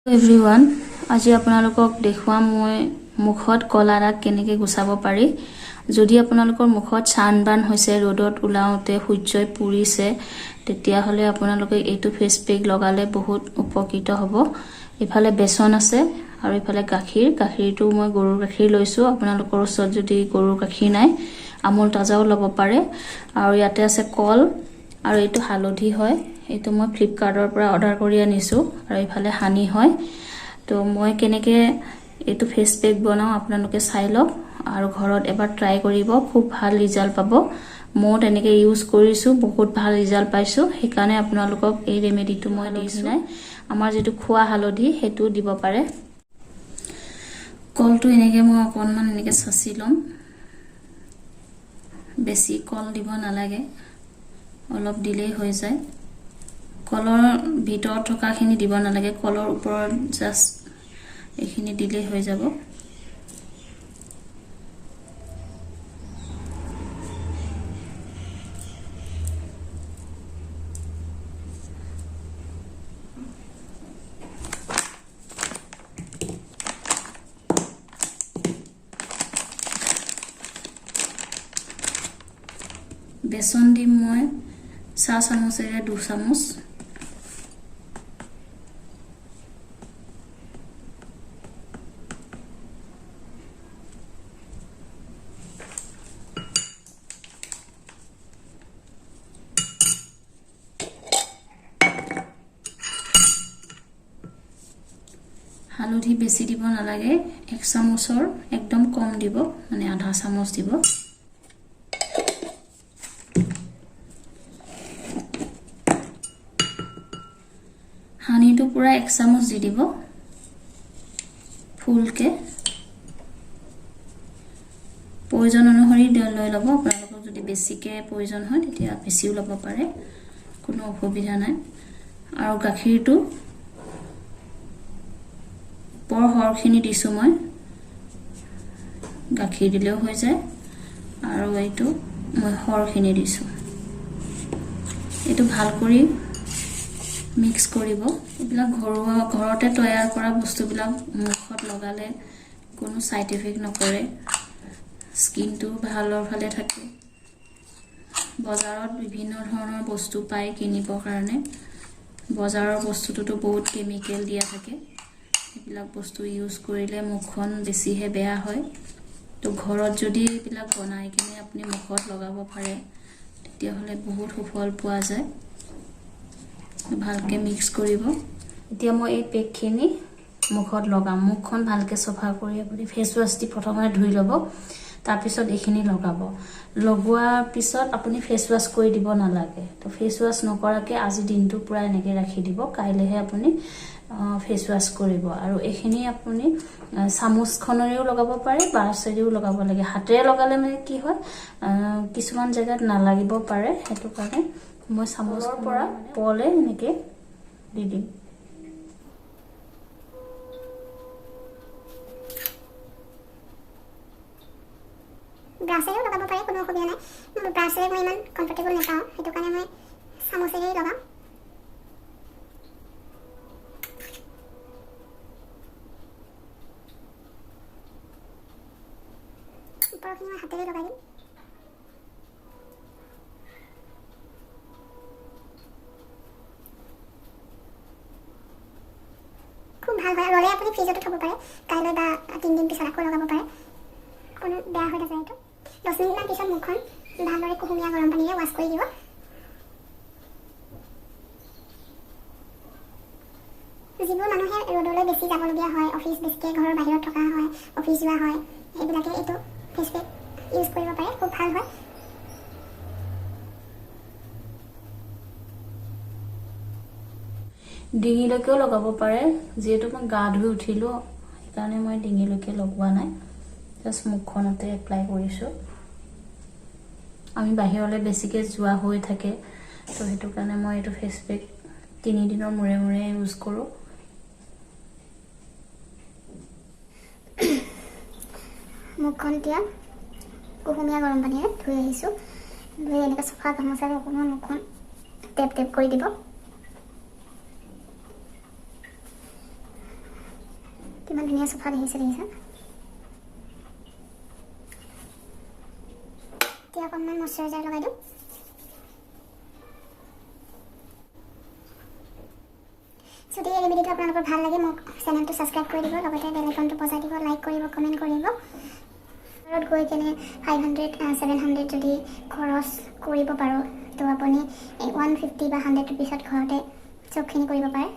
Everyone, আজি আপোনালোকক দেখুৱাম মই মুখত ক'লা দাগ কেনেকৈ গুচাব পাৰি। যদি আপোনালোকৰ মুখত চানবাৰ্ণ হৈছে, ৰ'দত ওলাওঁতে সূৰ্যই পুৰিছে, তেতিয়াহ'লে আপোনালোকে এইটো ফেচ পেক লগালে বহুত উপকৃত হ'ব। ইফালে বেচন আছে আৰু ইফালে গাখীৰ। গাখীৰটো মই গৰুৰ গাখীৰ লৈছোঁ। আপোনালোকৰ ওচৰত যদি গৰুৰ গাখীৰ নাই, আমুল তাজাও ল'ব পাৰে। আৰু ইয়াতে আছে কল আৰু এইটো হালধি হয়। এইটো মই ফ্লিপকাৰ্টৰ পৰা অৰ্ডাৰ কৰি আনিছোঁ। আৰু এইফালে হানি হয়। তো মই কেনেকৈ এইটো ফেচ পেক বনাওঁ, আপোনালোকে চাই লওক আৰু ঘৰত এবাৰ ট্ৰাই কৰিব, খুব ভাল ৰিজাল্ট পাব। ময়ো তেনেকৈ ইউজ কৰিছোঁ, বহুত ভাল ৰিজাল্ট পাইছোঁ। সেইকাৰণে আপোনালোকক এই ৰেমেডিটো মই দিছোঁ। নাই, আমাৰ যিটো খোৱা হালধি, সেইটোও দিব পাৰে। কলটো এনেকৈ মই অকণমান এনেকৈ চাঁচি ল'ম। বেছি কল দিব নালাগে, অলপ দিলেই হৈ যায়। কলৰ ভিতৰত থকাখিনি দিব নালাগে, কলৰ ওপৰত জাষ্ট এইখিনি দিলেই হৈ যাব। বেচন দিম মই চাহ চামুচেৰে 2 চামুচ। হালধি বেছি দিব নালাগে, 1 চামুচৰ একদম কম দিব, মানে আধা চামুচ দিব। হানিটো পূৰা 1 চামুচ দি দিব ফুলকে। প্ৰয়োজন অনুসৰি লৈ ল'ব। আপোনালোকক যদি বেছিকৈ প্ৰয়োজন হয়, তেতিয়া বেছিও ল'ব পাৰে, কোনো অসুবিধা নাই। আৰু গাখীৰটো ওপৰ সৰখিনি দিছোঁ মই। গাখীৰ দিলেও হৈ যায়। আৰু এইটো মই সৰখিনি দিছোঁ। এইটো ভাল কৰি মিক্স কৰিব। এইবিলাক ঘৰুৱা, ঘৰতে তৈয়াৰ কৰা বস্তুবিলাক মুখত লগালে কোনো ছাইড ইফেক্ট নকৰে, স্কিনটো ভালৰ ফালে থাকে। বজাৰত বিভিন্ন ধৰণৰ বস্তু পায় কিনিবৰ কাৰণে। বজাৰৰ বস্তুটোতো বহুত কেমিকেল দিয়া থাকে। সেইবিলাক বস্তু ইউজ কৰিলে মুখখন বেছিহে বেয়া হয়। তো ঘৰত যদি এইবিলাক বনাই কিনে আপুনি মুখত লগাব পাৰে, তেতিয়াহ'লে বহুত সুফল পোৱা যায়। ভালকৈ মিক্স কৰিব। এতিয়া মই এই পেকখিনি মুখত লগাম। মুখখন ভালকৈ চফা কৰি আপুনি ফেচ ৱাছ দি প্ৰথমতে ধুই ল'ব, তাৰপিছত এইখিনি লগাব। লগোৱাৰ পিছত আপুনি ফেচ ৱাছ কৰি দিব নালাগে। তো ফেচ ৱাছ নকৰাকৈ আজি দিনটো পূৰা এনেকৈ ৰাখি দিব, কাইলৈহে আপুনি ফেচ ৱাছ কৰিব। আৰু এইখিনি আপুনি চামুচখনেৰেও লগাব পাৰে, ব্ৰাছেৰেও লগাব লাগে। হাতেৰে লগালে মানে কি হয়, কিছুমান জেগাত নালাগিব পাৰে। সেইটো কাৰণে মই চামুচৰ পৰা ওপৰলৈ এনেকৈ দি দিম। ব্ৰাছেৰেও লগাব পাৰে, কোনো অসুবিধা নাই। ব্ৰাছেৰে মই ইমান কমফৰ্টেবল নাপাওঁ, সেইটো কাৰণে মই চামুচেৰেই লগাম। ওপৰখিনি মই হাতেৰে লগাই দিম। খুব ভাল হয়। ৰ'লে আপুনি ফ্ৰিজতো থ'ব পাৰে, কাইলৈ বা 3 দিন পিছত আকৌ লগাব পাৰে, কোনো বেয়া হৈ নাযায় এইটো। 10 মিনিটমান পিছত মুখখন ভালদৰে কুহুমীয়া গৰম পানীৰে ৱাছ কৰি দিব। যিবোৰ মানুহে ৰ'দলৈ বেছি যাবলগীয়া হয়, অফিচ বেছিকৈ ঘৰৰ বাহিৰত থকা হয়, অফিচ যোৱা হয়, সেইবিলাকে এইটো ফেচ পেক ইউজ কৰিব পাৰে, খুব ভাল হয়। ডিঙিলৈকেও লগাব পাৰে। যিহেতু মই গা ধুই উঠিলোঁ, সেইকাৰণে মই ডিঙিলৈকে লগোৱা নাই, জাষ্ট মুখখনতে এপ্লাই কৰিছোঁ। আমি বাহিৰলৈ বেছিকৈ যোৱা হৈ থাকে, তো সেইটো কাৰণে মই এইটো ফেচ পেক 3 দিনৰ মূৰে মূৰে ইউজ কৰোঁ। মুখখন এতিয়া কুহুমীয়া গৰম পানীৰে ধুই আহিছোঁ। ধুই এনেকৈ চফা গামোচাৰে অকণমান মুখখন টেপ টেপ কৰি দিব। কিমান ধুনীয়া চোফা দেখিছে, দেখিছে। এতিয়া অকণমান মইশ্চাৰাইজাৰ লগাই দিওঁ। যদি এই ৰেমেডিটো আপোনালোকৰ ভাল লাগে, মোক চেনেলটো ছাবস্ক্ৰাইব কৰি দিব, লগতে বেল আইকনটো বজাই দিব, লাইক কৰিব, কমেণ্ট কৰিব। ঘৰত গৈ কেনে 500, 700 যদি খৰচ কৰিব পাৰোঁ, তো আপুনি 150 বা 100 ৰুপিছত ঘৰতে চবখিনি কৰিব পাৰে।